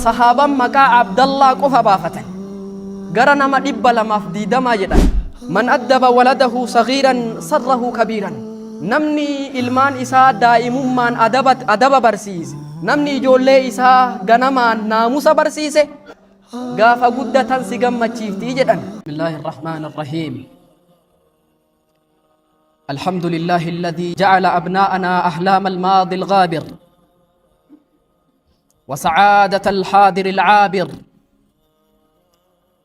Sahaaban maqaa Abdallaa qofa baafatan. Gara nama 220 jedhan. Man addaba waladahu saghiiran sarrahu kabiiran. Namni ilmaan isaa daa'imummaan adaba, adaba barsiise, namni ijoollee isaa ganamaan naamusa barsiise, gaafa guddatan si gammachiifti jedhan. Bismillaahi Rahmaani Rahiim. الحمد لله الذي جعل أبناءنا أحلام الماضي الغابر وسعادة الحاضر العابر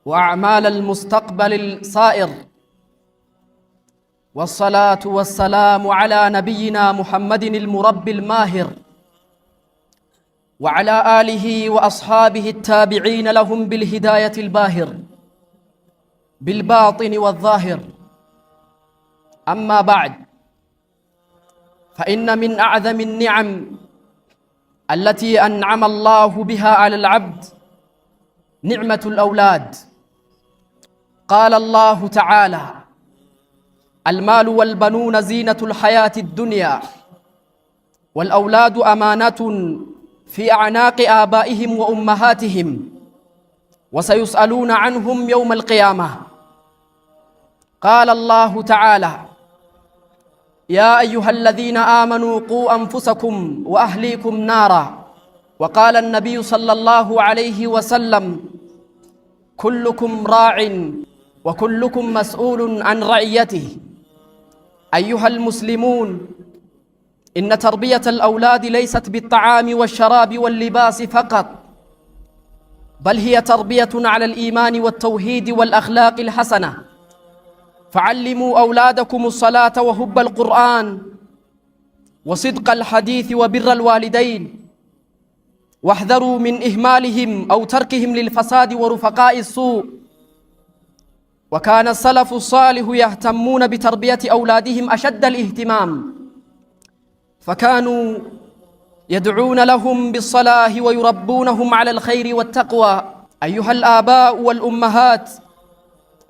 وأعمال المستقبل الصائر، والصلاة والسلام على نبينا محمد المربي الماهر وعلى آله وأصحابه التابعين لهم بالهداية الباهر بالباطن والظاهر. أما بعد، فإن من أعظم النعم التي أنعم الله بها على العبد نعمة الأولاد. قال الله تعالى: المال والبنون زينة الحياة الدنيا والأولاد أمانة في أعناق آبائهم وأمهاتهم وسيسألون عنهم يوم القيامة. قال الله تعالى: يا أيها الذين آمنوا قوا أنفسكم وأهليكم نارا. وقال النبي صلى الله عليه وسلم: كلكم راع وكلكم مسؤول عن رعيته. أيها المسلمون، إن تربية الأولاد ليست بالطعام والشراب واللباس فقط، بل هي تربية على الإيمان والتوحيد والأخلاق الحسنة. فعلموا أولادكم الصلاة وحب القرآن وصدق الحديث وبر الوالدين، واحذروا من إهمالهم أو تركهم للفساد ورفقاء السوء. وكان السلف الصالح يهتمون بتربية أولادهم أشد الاهتمام، فكانوا يدعون لهم بالصلاح ويربونهم على الخير والتقوى. أيها الآباء والأمهات،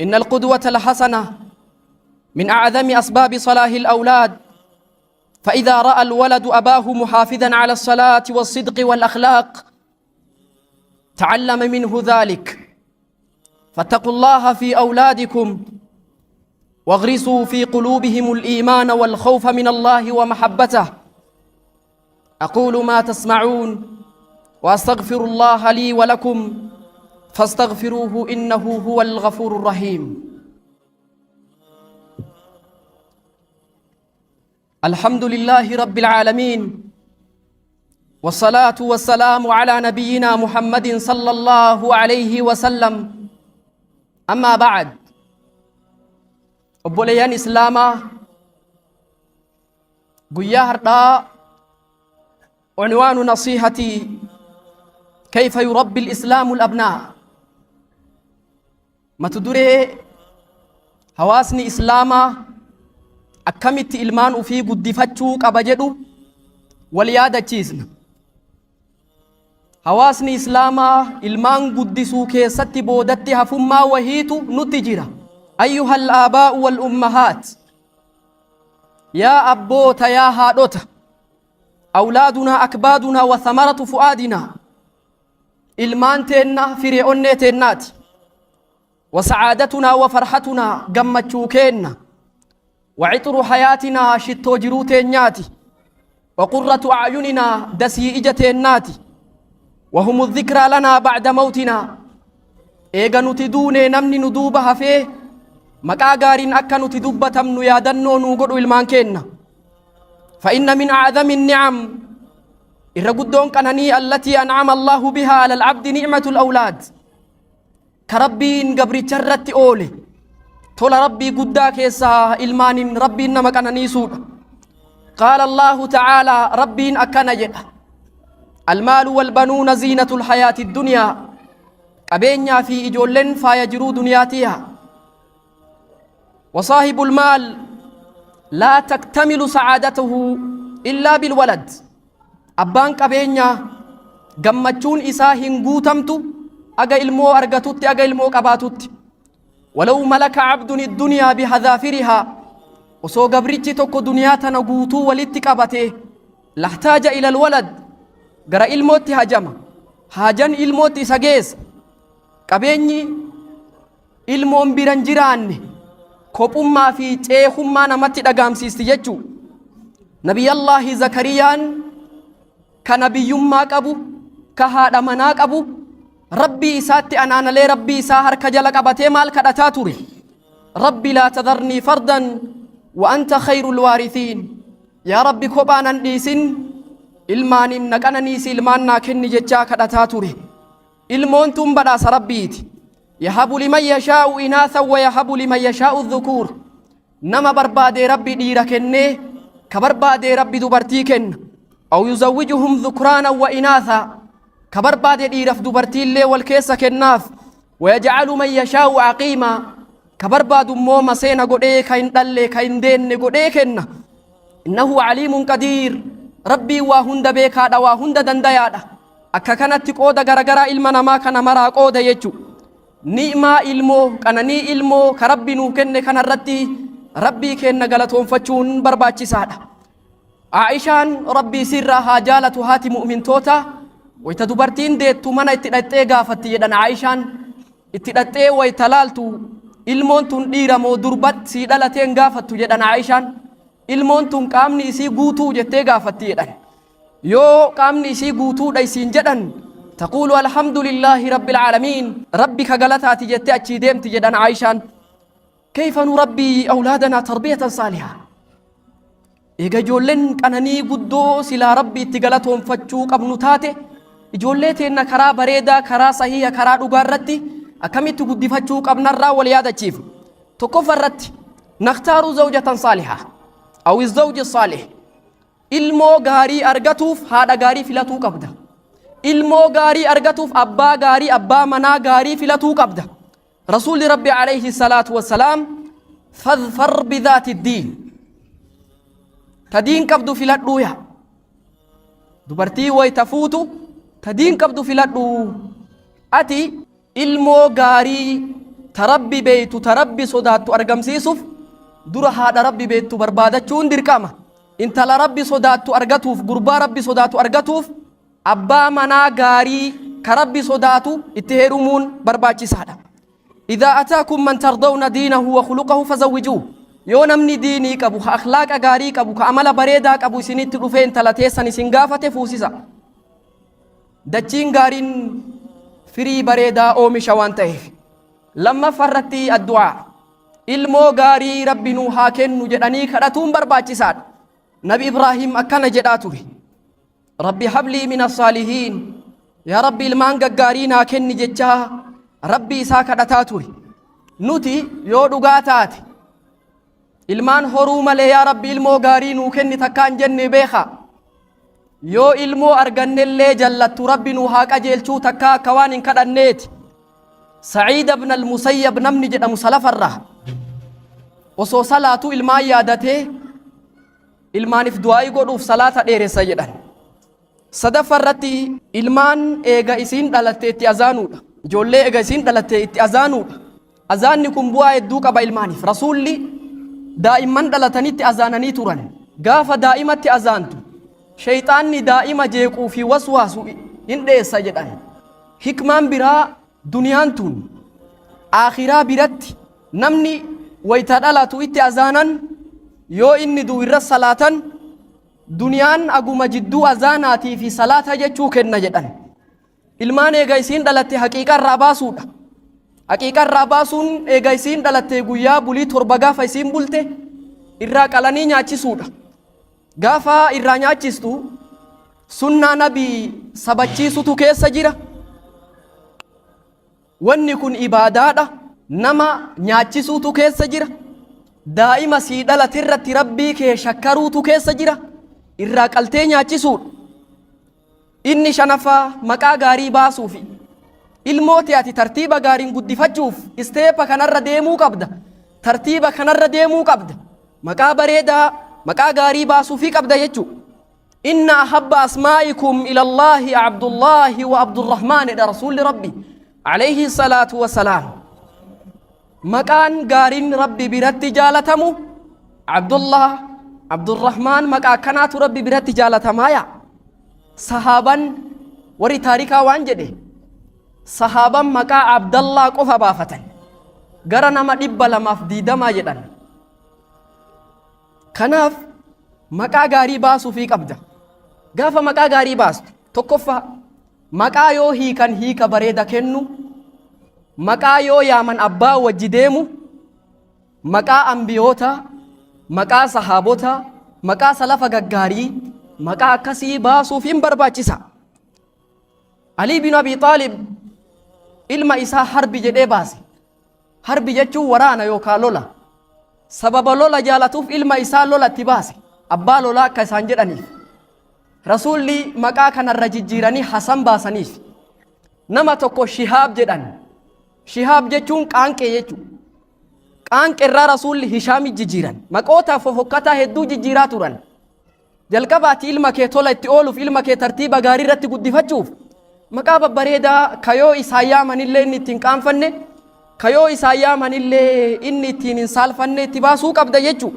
إن القدوة الحسنة من أعظم أسباب صلاح الأولاد، فإذا رأى الولد أباه محافظا على الصلاة والصدق والأخلاق تعلم منه ذلك. فاتقوا الله في أولادكم واغرسوا في قلوبهم الإيمان والخوف من الله ومحبته. أقول ما تسمعون وأستغفر الله لي ولكم فاستغفروه إنه هو الغفور الرحيم. الحمد لله رب العالمين، والصلاة والسلام على نبينا محمد صلى الله عليه وسلم. أما بعد، obboleeyyan Islaamaa، guyyaa har'aa عنوان نصيحتي: كيف يربي الإسلام الأبناء. Mata duree hawaasni Islaamaa akkamitti ilmaan ufii guddifachuu qaba jedhu wal yaadachiisna. Hawaasni Islaamaa ilmaan guddisuu keessatti boodatti hafummaa wahiitu nutti jira. أيها الآباء والأمهات، yaa abboota، yaa haadhota، أولادنا أكبادنا وثمرة فؤادنا. Ilmaan teenna firee onnee teennaati. وسعادتنا وفرحتنا، gammachuu keenna. وعطر حياتنا، shittoo jiruu teenyaati. وقرة أعيننا، dasii ija teennaati. وهم الذكرى لنا بعد موتنا. Eega nuti duune namni nu duuba hafee maqaa gaariin akka nuti dubbatamnu yaadannoo nuu godhu ilmaan keenna. فإن من أعظم النعم، irra guddoon qananii، التي أنعم الله بها على العبد نعمة الأولاد. Ka Rabbiin gabricha irratti oole tola Rabbii guddaa keessaa ilmaaniin Rabbiin nama qananiisuudha. قال الله تعالى، Rabbiin akkana jedha: المال والبنون زينة الحياة الدنيا. Qabeenyaa fi ijoolleen faaya jiruu duniyaatiya. وصاحب المال لا تكتمل سعادته إلا بالولد. Abbaan qabeenyaa gammachuun isaa hin guutamtu aga ilmoo argatutti, aga ilmoo qabaatutti. ولو ملك عبد الدنيا بحذافيرها، osoo gabrichi tokko duniyaa tana guutuu walitti qabate، لاحتاج إلى الولد، gara ilmootti hajama. Haajan ilmootti isa geessa. Qabeenyi ilmoon bira hin jiraanne kophummaa fi ceehummaa namatti dhagaamsiisti jechuu. Nabiyallaahi Zakariyaan ka nabiyyummaa qabu, ka haadha manaa qabu, Rabbii isaatti anaanalee Rabbii isaa harka jala qabatee maal kadhataa ture? Rabbi laa tadarnii fardan wa anta khayrul waarithiin. Yaa Rabbi kophaa nan dhiisin, ilmaaniin na qananiisi, ilmaan naa kenni jechaa kadhataa ture. Ilmoon tun badhaasa Rabbiiti. Yahabu liman yashaa'u inaasan wa yahabu liman yashaa'u dhukuur. Nama barbaadee Rabbi dhiira kennee, ka barbaadee Rabbi dubartii kenna. Aw yuzawwijuhum dhukraanan wa inaathaa. Ka barbaade dhiiraf dubartiillee wal keessa kennaaf. Wayaj'alu man yashaa'u aqiimaa. Ka barbaadu immoo maseena godhee ka hin dhalle ka hin deenne godhee kenna. Innahu aliimun qadiir. Rabbiin waa hunda beekaadha, waa hunda dandayaadha. Akka kanatti qooda garagaraa ilma namaa kana maraa qooda jechu. Ni'maa ilmoo, qananii ilmoo ka Rabbi nuu kenne kanarratti Rabbii keenna galatoonfachuun barbaachisaadha. Aa'ishaan Rabbi isiirraa haa jaalatu haati mu'mintoota wayta dubartiin deettu mana itti dhaqxee gaafatti jedhan. Aa'ishaan itti dhaqxee wayta laaltu ilmoon tun dhiira moo durbat sii dhalateen gaafattu jedhan. Aa'ishaan ilmoon tun qaamni isii guutuu jettee gaafatti jedhan. Yoo qaamni isii guutuudha isiin jedhan, taquulu alhamdulillaahi rabbil aalamiin, Rabbi ka galataati jettee achii deemti jedhan Aayishaan. Kayfa nurabbii awlaadanaa tarbiyatan saalihaa. Eega ijoolleen qananii guddoo silaa Rabbi itti galatoonfachuu qabnu taate, ijoollee teenna karaa bareedaa, karaa sahiha, karaa dhugaa irratti akkamitti guddifachuu qabnarraa wal yaadachiifna. Tokkoffaa irratti nakhtaaru zawjatan saalihaa aw zawji saalih. Ilmoo gaarii argatuuf haadha gaarii filatuu qabda. Ilmoo gaarii argatuuf abbaa gaarii, abbaa manaa gaarii filatuu qabda. Rasuulli Rabbi alayhi salaatu wassalaam fadfar bidhaati diin. Ta diin qabdu filadhuu yaa. Dubartii wayta fuutu ta diin qabdu filadhuu. Ati ilmoo gaarii ta Rabbi beeytu, ta Rabbi sodaattu argamsiisuuf dura haadha Rabbi beektu barbaadachuun dirqama. Intala Rabbi sodaattu argatuuf, gurbaa Rabbi sodaatu argatuuf abbaa manaa gaarii ka Rabbi sodaatu itti heerumuun barbaachisaadha. Idhaa ataakum man tardawna diinahu wa khuluqahu fazawwijuuh. Yoo namni diinii qabu, ka akhlaaqa gaarii qabu, ka amala bareedaa qabu isinitti dhufee intala teessan isin gaafate fuusisa. Dachiin gaariin firii bareedaa oomisha waan ta'eef. Lammaffaa irratti addu'aa. Ilmoo gaarii Rabbi nuu haa kennu jedhanii kadhatuun barbaachisaadha. Nabi Ibraahim akkana jedhaa ture. Rabbi hablii mina saalihiin. Yaa Rabbi ilmaan gaggaarii naa kenni jechaa Rabbi isaa kadhataa ture. Nuti yoo dhugaa taate ilmaan horuu malee yaa Rabbi ilmoo gaarii nuu kenni takkaa hin jenne beekaa. Yoo ilmoo argannellee jallattu Rabbi nuu haa qajeelchuu takkaa akka waan hin kadhanneeti. Sa'iid ibn al-Musayyab namni jedhamu salafarraa osoo salaatuu ilmaan yaadatee ilmaaniif du'aa'ii godhuuf salaata dheeressa jedhan. Sadaffa irratti ilmaan eega isiin dhalatte itti azaanuudha. Ijoollee eega isiin dhalatte itti azaanuudha. Azaanni kun bu'aa hedduu qaba ilmaaniif. Rasuulli daa'imman dhalatanitti azaananii turan. Gaafa daa'imatti azaantu sheyxaanni daa'ima jeequu fi waswaasu hin dheessa jedhan. Hikmaan biraa duniyaan tun aakhiraa biratti namni wayta dhalatu itti azaanan, yoo inni du'u irra salaatan, duniyaan aguma jidduu azaanaatii fi salaata jechuu kenna jedhan. Ilmaan eega isiin dhalatte haqiiqa irraa baasuudha. Haqiiqa irraa baasuun eega isiin dhalatte guyyaa bulii 7 gaafa isiin bulte irraa qalanii nyaachisuudha. Gaafa irraa nyaachistu sunnaa nabii sabachiisutu keessa jira. Wanni kun ibaadaadha. Nama nyaachisuutu keessa jira. Daa'ima sii dhalate irratti Rabbii kee shakkaruutu keessa jira. Irraa qaltee nyaachisuudha. Inni shanaffaa maqaa gaarii baasuufi. Ilmoo tee ati tartiiba gaariin guddifachuuf isteepa kanarra deemuu qabda. Tartiiba kanarra deemuu qabda. Maqaa bareedaa, maqaa gaarii baasuufii qabda jechuudha. Inna ahabba asmaa'ikum ilallaahi Abdullaahi wa Abdurrahmaan jedha Rasuulli Rabbi alayhi salaatu wasalaam. Maqaan gaariin Rabbi biratti jaalatamu Abdullah, Abdurrahmaan, maqaa akkanaatu Rabbi biratti jaalatamaa yaa. Sahaaban Warri taarikaa waan jedhe sahaaban maqaa Abdallaa qofa baafatan gara nama 220 jedhan. Kanaaf maqaa gaarii baasuufii qabda. Gaafa maqaa gaarii baastu tokkoffaa maqaa yoo hiikan hiika bareeda kennu, maqaa yoo yaaman abbaa wajji deemu, maqaa ambiyootaa, maqaa sahaabotaa, maqaa salafa gaggaarii, maqaa akkasii baasuufiin barbaachisa. Alii bin Abi Xaalib ilma isaa Harbi jedhee baase. Harbi jechuun waraana yookaan lola. Sababa lola jaalatuuf ilma isaa lolatti baase. Abbaa lolaa akka isaan jedhaniif. Rasuulli maqaa kanarra jijjiiranii Hasan baasaniif. Nama tokko Shihaab jedhan. Shihaab jechuun qaanqee jechuudha. Qaanqerraa Rasuulli Hishaami jijjiiran. Maqoota fofokkataa hedduu jijjiiraa turan. Jalqaba ati ilma kee tola itti ooluuf ilma kee tartiiba gaarii irratti guddifachuuf maqaa babbareedaa kayoo isaa yaamanillee inni ittiin qaanfanne kayoo isaa yaamanillee inni ittiin hin saalfanne itti baasuu qabda jechuu.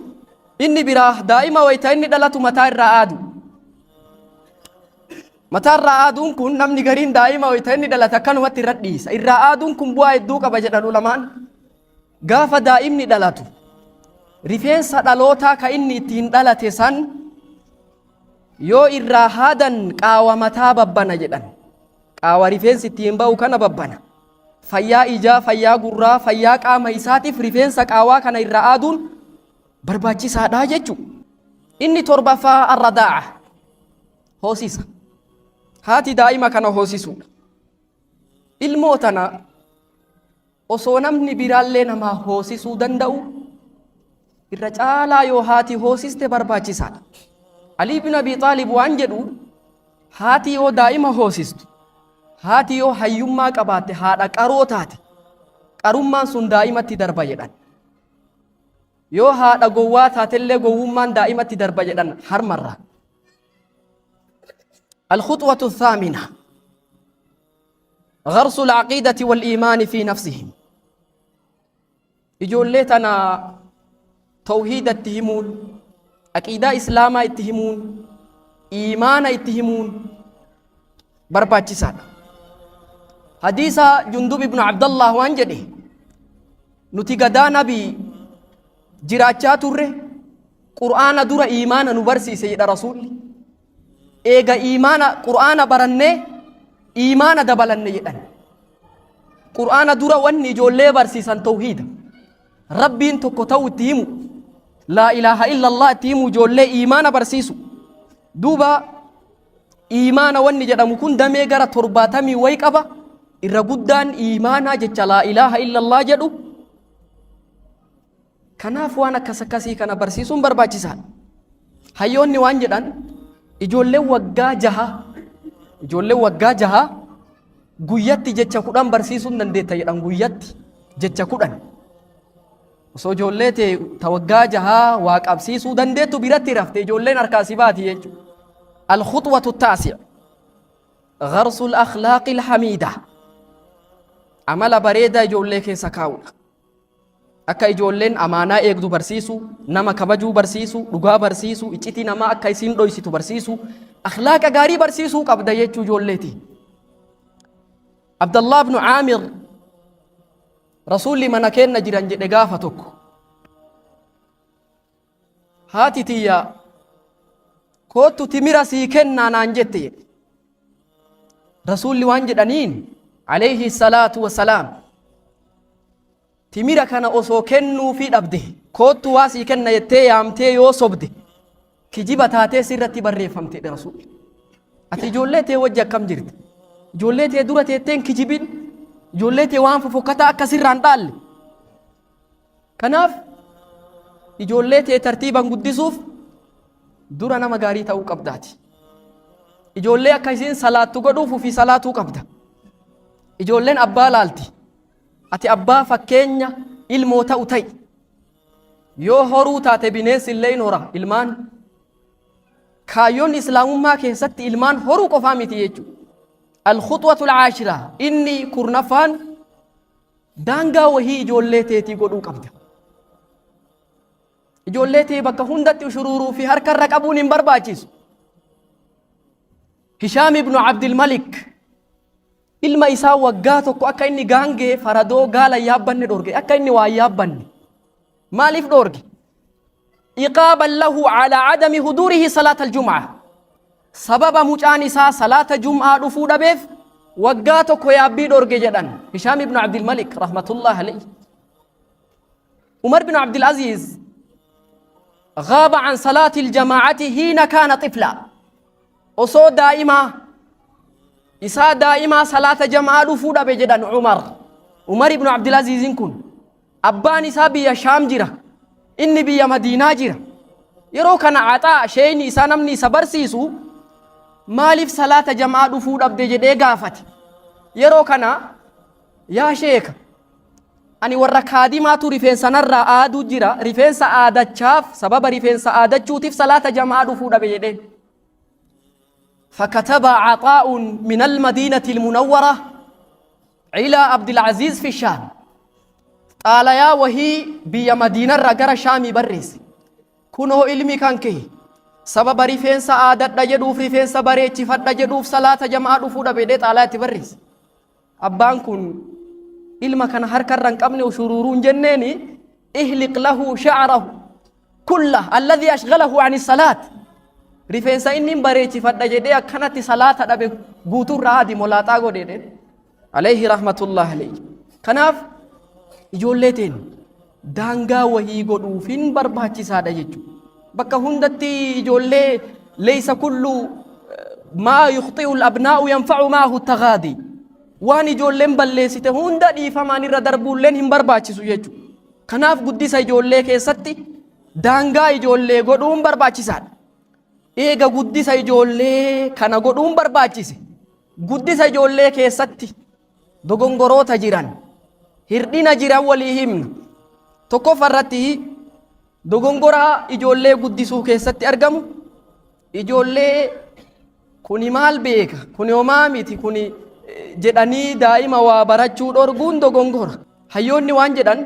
Inni biraa daa'ima wayita inni dhalatu mataa irraa aadu. Mataa irraa aaduun kun namni gariin daa'ima wayita inni dhalate akkanumatti irra dhiisa. Irraa aaduun kun bu'aa hedduu qaba jedhan ulamaan. Gaafa daa'imni dhalatu rifeensa dhalootaa ka inni ittiin dhalate san yoo irraa haadan qaawa mataa babbana jedhan. Qaawa rifeensi ittiin ba'u kana babbana. Fayyaa ijaa, fayyaa gurraa, fayyaa qaama isaatiif rifeensa qaawaa kana irraa aaduun barbaachisaadha jechuudha. Inni torbaffaa arradaa'a. Hoosisa. Haati daa'ima kana hoosisuudha. Ilmoo tana osoo namni biraallee namaa hoosisuu danda'u irra caalaa yoo haati hoosiste barbaachisaadha. Alii bin Abii Xaalib waan jedhu haati yoo daa'ima hoosistu haati yoo hayyummaa qabaatte haadha qaroo taate qarummaan sun daa'imatti darba jedhan. Yoo haadha gowwaa taatellee gowwummaan daa'imatti darba jedhan harmarraa. Alkhuxwatu thaamina. Gharsul aqiidati wal iimaani fi nafsihim. Ijoollee tana tawhiida itti himuun, aqiidaa islaamaa itti himuun, iimaana itti himuun barbaachisaadha. Hadiisa Jundub ibnu Abdallah waan jedhe nuti gadaa nabii jiraachaa turre qur'aana dura iimaana nu barsiise jedha rasuulli. Eega iimaana qur'aana barannee iimaana dabalanne jedhan. Qur'aana dura wanni ijoollee barsiisan tawhiida. Rabbiin tokko ta'u itti himu. Laa ilaaha illallah itti himu ijoollee iimaana barsiisu. Duuba iimaana wanni jedhamu kun damee gara torbaatamii wayi qaba. Irra guddaan iimaanaa jecha laa ilaaha illallah jedhu. Kanaaf waan akkas akkasii kana barsiisuun barbaachisaadha. Hayyoonni waan jedhan ijoolleen waggaa jaha ijoolleen waggaa jaha guyyatti jecha 10 barsiisuun dandeetta jedhan guyyatti jecha 10. Osoo ijoollee tee ta waggaa jahaa waa qabsiisuu dandeettu biratti rafte ijoolleen harkaa si baati jechuudha. Al-khuxwatu taasi' gharsul akhlaaqil hamiida amala bareedaa ijoollee keessa kaa'uudha. Akka ijoolleen amaanaa eegdu barsiisuu, nama kabajuu barsiisuu, dhugaa barsiisuu, iccitii namaa akka isiin dhoysitu barsiisuu, akhlaaqa gaarii barsiisuu qabda jechuu ijoolleeti. Abdallah ibn Aamir Rasuulli mana keenna jiran jedhe gaafa tokko. Haati tiyya koottu timira sii kennaa naan jette jedhe. Rasuulli waan jedhaniin alayhi salaatu wasalaam timira kana osoo kennuufii dhabde koottu waa sii kenna jettee yaamtee yoo sobde kijiba taatee sirratti barreeffamte jedhe rasuulli. Ati ijoollee tee wajji akkam jirti? Ijoollee tee dura teetteen kijibin ijoollee tee waan fofokkataa akka sirraan dhaalle. Kanaaf ijoollee tee tartiiban guddisuuf dura nama gaarii ta'uu qabdaati. Ijoollee akka isiin salaattu godhuuf ofii salaatuu qabda. Ijoolleen abbaa laalti. Ati abbaa fakkeenya ilmoo ta'u ta'i. Yoo horuu taate bineensi illee in hora ilmaan. Kaayyoon islaamummaa keessatti ilmaan horuu qofaa miti jechuudha. Al-khuxwatul caashiraa inni kurnaffaan Daangaa wahii ijoollee teetii godhuu qabda. Ijoollee tee bakka hundatti ushuruuruu fi harka irra qabuun hin barbaachisu. Hishaam ibnu Abdilmalik Ilma isaa waggaa tokko akka inni gaangee, faradoo, gaala hin yaabbanne dhorge. Akka inni waa hin yaabbanne. Maaliif dhoorge? Iqaaban lahu calaa cadami huduurihi salaata aljum'aa. Sababa mucaan isaa salaata jum'aa dhufuu dhabeef waggaa tokko yaabbii dhorge jedhan. Hishaam ibnu Abdilmalik rahmatullah alayhi. Umar bin Abdulaziz غاب عن صلاة الجماعة حين كان طفلا. Osoo daa'imaa isaa daa'imaa salaata jama'aa dhufuu dhabe jedhan Umar. Umar ibnu Abdulaziizin kun abbaan isaa biyya Shaam jira. Inni biyya Madiinaa jira. Yeroo kana Axaa sheeyni isaa namni isa barsiisu maaliif salaata jama'aa dhufuu dhabde jedhee gaafate. Yeroo kana yaa sheeka, ani warra kaadimaatu rifeensa narraa aaduu jira, rifeensa aadachaaf, sababa rifeensa aadachuutiif salaata jama'aa dhufuu dhabe jedheen. فكتب عطاء من المدينة المنورة إلى عبد العزيز في الشام. Xaalayaa wahii biyya Madiinarraa gara Shaamii barreesse. Kunoo ilmi kan kee sababa rifeensa aadadha jedhuuf, rifeensa bareechifadha jedhuuf salaata jama'aa dhufuu dhabe jedhee xaalayaa itti barreesse. Abbaan kun ilma kana harkarra hin qabne ushuruuruun jenneeni, ihliq lahu sha'rahu kulla alladhi ashghalahu ani salaat. Rifeensa inni hin bareechifadha jedhee akkanatti salaata dhabe guutuurraa adi molaaxaa godhe jedheen. Alayhi rahmatullah alayhi. Kanaaf ijoollee teen daangaa wahii godhuufin barbaachisaadha jechuudha. Bakka hundatti ijoollee leeysa kullu maa yukhxi'u al-abnaa'u yanfa'u maahu tagaadi. Waan ijoolleen balleessite hunda dhiifamaan irra darbuulleen hin barbaachisu jechuudha. Kanaaf guddisa ijoollee keessatti daangaa ijoollee godhuun barbaachisaadha. Eega guddisa ijoollee kana godhuun barbaachise, guddisa ijoollee keessatti dogongoroota jiran, hirdhina jiran walii himna. Tokkoffaa irratti dogongora ijoollee guddisuu keessatti argamu, ijoollee kuni maal beeka, kuni homaa miti, kuni jedhanii daa'ima waa barachuu dhorguun dogongora. Hayyoonni waan jedhan,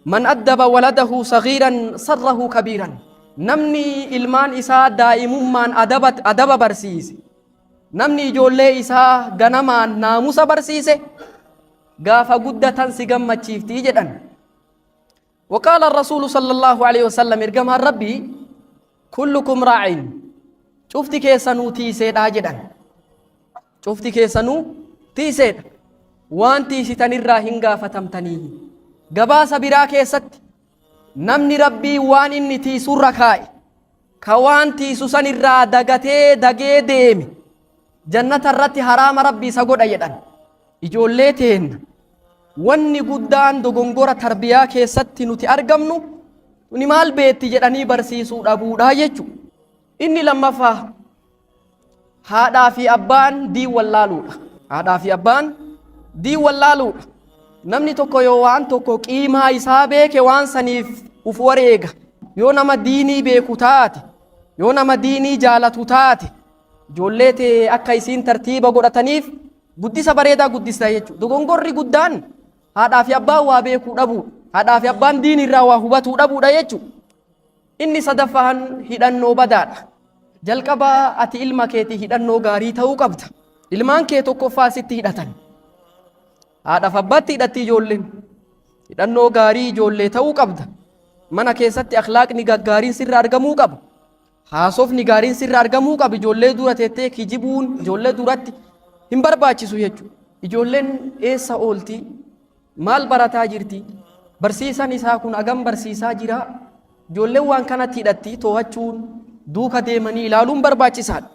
man addaba waladahu sagiiran sarrahu kabiiran. Namni ilmaan isaa daa'imummaan adaba barsiise, namni ijoollee isaa ganamaan naamusa barsiise, gaafa guddatan si gammachiiftii jedhan. وقال الرسول صلى الله عليه وسلم، ergamaan Rabbii, كلكم راع، cufti keessanuu tiiseedhaa jedhan. Cufti keessanuu tiiseedha, waan tiisitanirraa hin gaafatamtanii. Gabaasa biraa keessatti namni Rabbii waan inni tiisurra kaa'e ka waan tiisu sanirraa dagatee dagee deeme jannata irratti haraama Rabbii isa godha jedhan. Ijoollee teenna wanni guddaan dogongora tarbiyaa keessatti nuti argamnu tuni maal beetti jedhanii barsiisuu dhabuudha jechu. Inni lammaffaa haadhaa fi abbaan diin wallaaluudha. Haadhaa fi abbaan diin wallaaluudha. Namni tokko yoo waan tokko qiimaa isaa beeke waan saniif uf wareega. Yoo nama diinii beeku taate, yoo nama diinii jaalatu taate, ijoollee tee akka isiin tartiiba godhataniif guddisa bareedaa guddista jechuudha. Dogongorri guddaan haadhaa fi abbaan waa beekuu dhabuudha. Haadhaa fi abbaan diin irraa waa hubatuu dhabuudha jechuudha. Inni sadaffaan hidhannoo badaadha. Jalqaba ati ilma keetii hidhannoo gaarii ta'uu qabda. Ilmaan kee tokkoffaa sitti hidhatan. Haadhaaf abbaatti hidhatti ijoolleen. Hidhannoo gaarii ijoollee ta'uu qabda. Mana keessatti akhlaaqni gaggaariin sirra argamuu qaba. Haasofni gaariin sirra argamuu qaba. Ijoollee dura teettee kijibuun ijoollee duratti hin barbaachisu jechuudha. Ijoolleen eessa oolti? Maal barataa jirti? Barsiisaan isaa kun agam barsiisaa jira? Ijoolleen waan kanatti hidhatti to'achuun, duuka deemanii ilaaluun barbaachisaadha.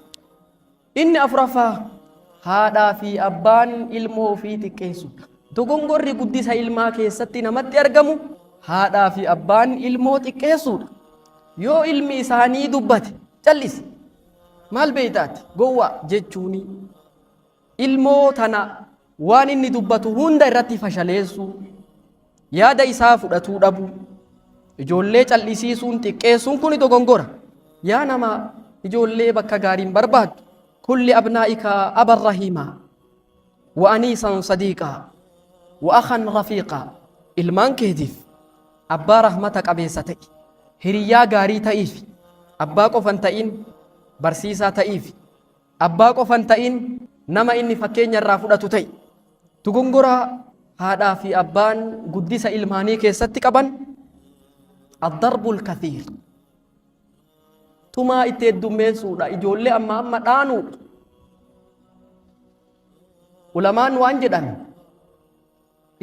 Inni afuraffaa haadhaa fi abbaan ilmoo ofii xiqqeessuudha. Dogongorri guddisa ilmaa keessatti namatti argamu haadhaa fi abbaan ilmoo xiqqeessuudha. Yoo ilmi isaanii dubbate callisi. Maal beektaati? Gowwaa jechuuni. Ilmoo tana waan inni dubbatu hunda irratti fashaleessuu, yaada isaa fudhatuu dhabuu, ijoollee callisiisuun, xiqqeessuun kun dogongora. Yaa nama ijoollee bakka gaariin barbaaddu, kulli abnaa'ika aban rahiimaa wa aniisan sadiiqaa wa akhan rafiiqaa. Ilmaan keetiif abbaa rahmata qabeessa ta'i, hiriyyaa gaarii ta'iif, abbaa qofan ta'in, barsiisaa ta'iif, abbaa qofan ta'in, Nama inni fakkeenya irraa fudhatu ta'i. Dogongora haadhaa fi abbaan guddisa ilmaanii keessatti qaban addarbul kathiir. Tumaa itti heddummeessuudha. Ijoollee amma amma dhaanuudha. Ulamaan waan jedhan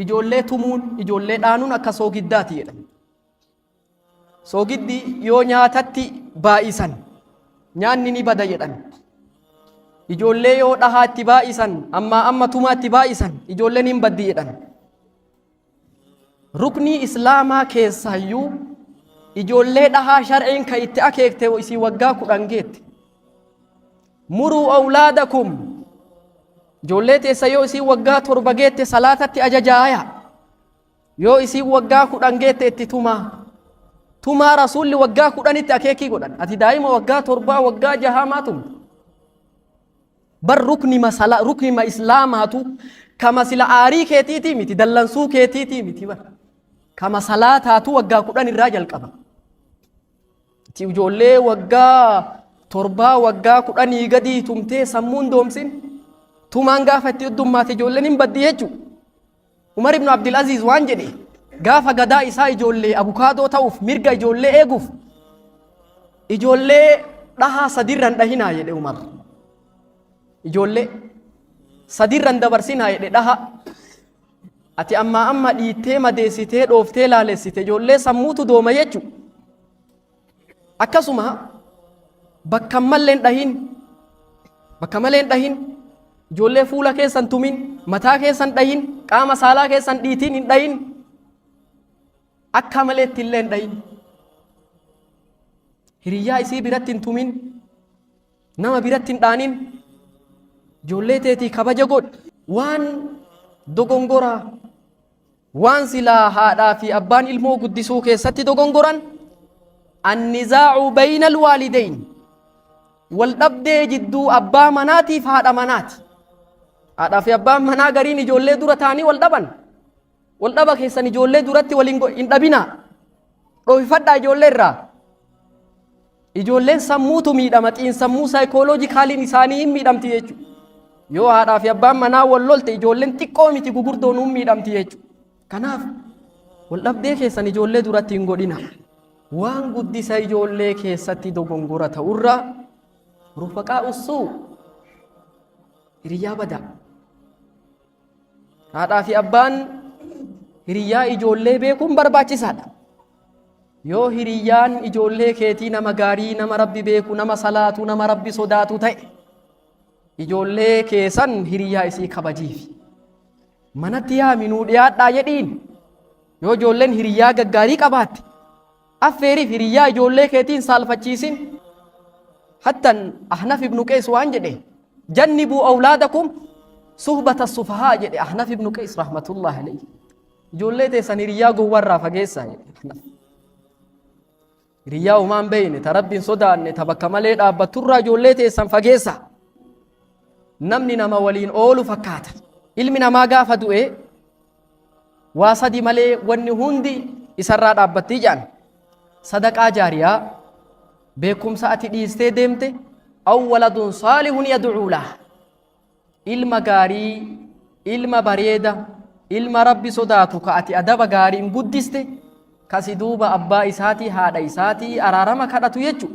ijoollee tumuun ijoollee dhaanuun akka soogiddaati jedhan. Soogiddi yoo nyaatatti baay'isan nyaanni ni bada jedhan. Ijoollee yoo dhahaa itti baay'isan ammaa amma tumaa itti baay'isan ijoolleen hin baddi jedhan. Ruknii Islaamaa keessaayyuu ijoollee dhahaa shar'iin kan itti akeekte isii waggaa 10 geette. Muruu awlaadakum ijoollee teessa yoo isii waggaa 7 geette salaatatti ajajaaya. Yoo isiin waggaa 10 geette itti tumaa. Tumaa rasuulli waggaa 10tti akeekii godhan. Ati daa'ima waggaa 7 waggaa 6 maa tumta? Bar ruknima sala ruknima islaamaatu kama sila aarii keetiitii miti dallansuu keetiitii miti bar. Kama salaataatu waggaa 10 irraa jalqaba. Ati ijoollee waggaa 7 waggaa 10 gadii tumtee sammuun doomsin. Tumaan gaafa itti heddummaate ijoolleen hin baddi jechuudha. Umar ibn Abdul Aziz waan jedhe gaafa gadaa isaa ijoollee abukaadoo ta'uuf mirga ijoollee eeguuf ijoollee dhahaa sadirran dhahinaa jedhe Umar. Ijoollee sadirran dabarsinaa jedhe dhaha. Ati ammaa amma dhiittee madeessitee dhooftee laalessite ijoollee sammuutu dooma jechuudha. Akkasuma bakka mallee hin dhahin bakka malee hin dhahin ijoollee fuula keessan tumin mataa keessan dhahin qaama saalaa keessan dhiitiin hin dhahin akka maleetti illee hin dhahin hiriyyaa isii biratti hin tumin nama biratti hin dhaanin ijoollee teetii kabaja godhi waan dogongoraa Waan silaa haadhaa fi abbaan ilmoo guddisuu keessatti dogongoran annizaa'u baynal waalideyn wal dhabdee jidduu abbaa manaatiif haadha manaati. Haadhaa fi abbaan manaa gariin ijoollee dura taa'anii wal dhaban. Wal dhaba keessan ijoollee duratti wal hin dhabinaa. Dhoofifadhaa ijoollee irraa. Ijoolleen sammuutu miidhama xiinsammuu saayikooloojikaaliin isaanii hin miidhamti jechuudha. Yoo haadhaa fi abbaan manaa wal lolte ijoolleen xiqqoo miti gugurdoon hin miidhamti jechuudha. Kanaaf wal dhabdee keessan ijoollee duratti hin godhina. Waan guddisa ijoollee keessatti dogongora ta'urra rufaqaa ussuu hiriyyaa badaa. Haadhaa fi abbaan hiriyyaa ijoollee beekuun barbaachisaadha. Yoo hiriyyaan ijoollee keetii nama gaarii, nama Rabbi beeku, nama salaatu, nama Rabbi sodaatu ta'e ijoollee keessan hiriyyaa isii kabajiifi. Manatti yaami nuu dhiyaadhaa jedhiin. Yoo ijoolleen hiriyyaa gaggaarii qabaatte affeeriif hiriyyaa ijoollee keetiin saalfachiisin. Hattan Ahnaf ibnu Qees waan jedhe jannibuu awlaadakum suhbata sufahaa jedhe Ahnaf ibnu Qees rahmatullahi alayhi. Ijoollee teessan hiriyyaa gowwarraa fageessaa jedhe Ahnaf. Hiriyyaa homaa hin beekne ta Rabbi hin sodaanne ta bakka malee dhaabbatturraa ijoollee teessan fageessaa. Namni nama waliin oolu fakkaata. Ilmi namaa gaafa du'e waa sadi malee wanni hundi isarraa dhaabbattii jedhan. Sadaqaa jaariyaa, beekumsa ati dhiistee deemte, aw waladun saalihun yad'uu lah. Ilma gaarii, ilma bareeda, ilma Rabbi sodaatu ka ati adaba gaariin guddiste, ka si duuba abbaa isaatii haadha isaatii araarama kadhatu jechu.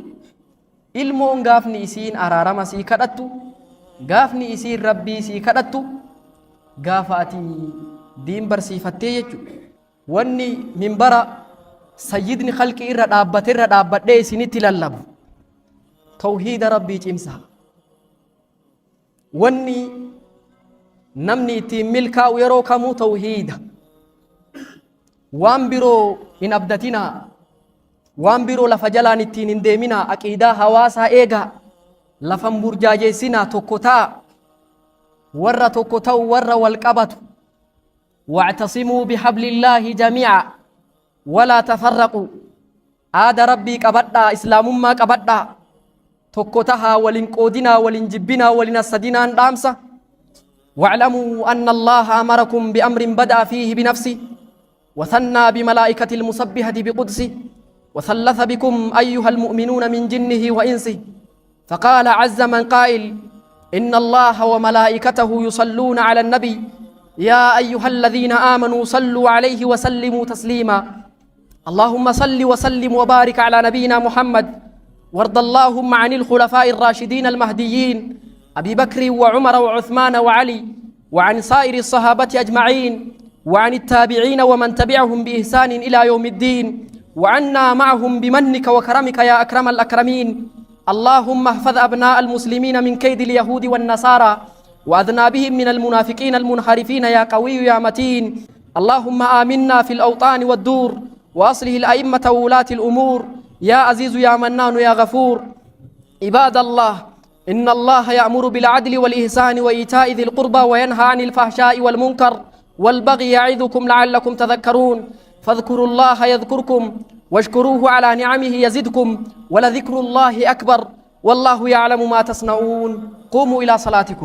Ilmoon gaafni isiin araarama sii kadhattu, gaafni isiin Rabbii sii kadhattu, gaafa ati diin barsiifattee jechu. Wanni minbara sayyidni khalqii irra dhaabbate irra dhaabbadhee isinitti lallabu tawhiida Rabbii cimsaa. Wanni namni ittiin milkaa'u yeroo kamuu tawhiida. Waan biroo hin abdatinaa. Waan biroo lafa jalaan ittiin hin deeminaa. Aqiidaa hawaasaa eegaa. Lafa hin burjaajeessinaa tokko ta'a. Warra tokko ta'u warra wal qabatu. Wa'tasimuu bihablillaahi jamii'a walaa tafarraquu. Aada Rabbii qabadhaa, Islaamummaa qabadhaa. Tokko tahaa, wal hin qoodinaa, wal hin jibbinaa, wal hin hassadinaan dhaamsa. Wa'lamuu anna Allaaha amarakum bi'amrin bada'a fiihi binafsi وثنى بملائكة المسبحة بقدسه وثلث بكم أيها المؤمنون من جنه وإنسه فقال عز من قائل إن الله وملائكته يصلون على النبي يا أيها الذين آمنوا صلوا عليه وسلموا تسليما. اللهم صل وسلم وبارك على نبينا محمد، وارض اللهم عن الخلفاء الراشدين المهديين أبي بكر وعمر وعثمان وعلي، وعن سائر الصحابة أجمعين، وعن التابعين ومن تبعهم بإحسان إلى يوم الدين، وعنا معهم بمنك وكرمك يا أكرم الأكرمين. اللهم احفظ أبناء المسلمين من كيد اليهود والنصارى وأذنابهم من المنافقين المنحرفين يا قوي يا متين. اللهم آمنا في الأوطان والدور، وأصلح الأئمة وولاة الأمور يا عزيز يا منان يا غفور. عباد الله، إن الله يأمر بالعدل والإحسان وإيتاء ذي القربى وينهى عن الفحشاء والمنكر والبغي يعظكم لعلكم تذكرون. فاذكروا الله يذكركم، واشكروه على نعمه يزدكم، ولذكر الله أكبر، والله يعلم ما تصنعون. قوموا إلى صلاتكم.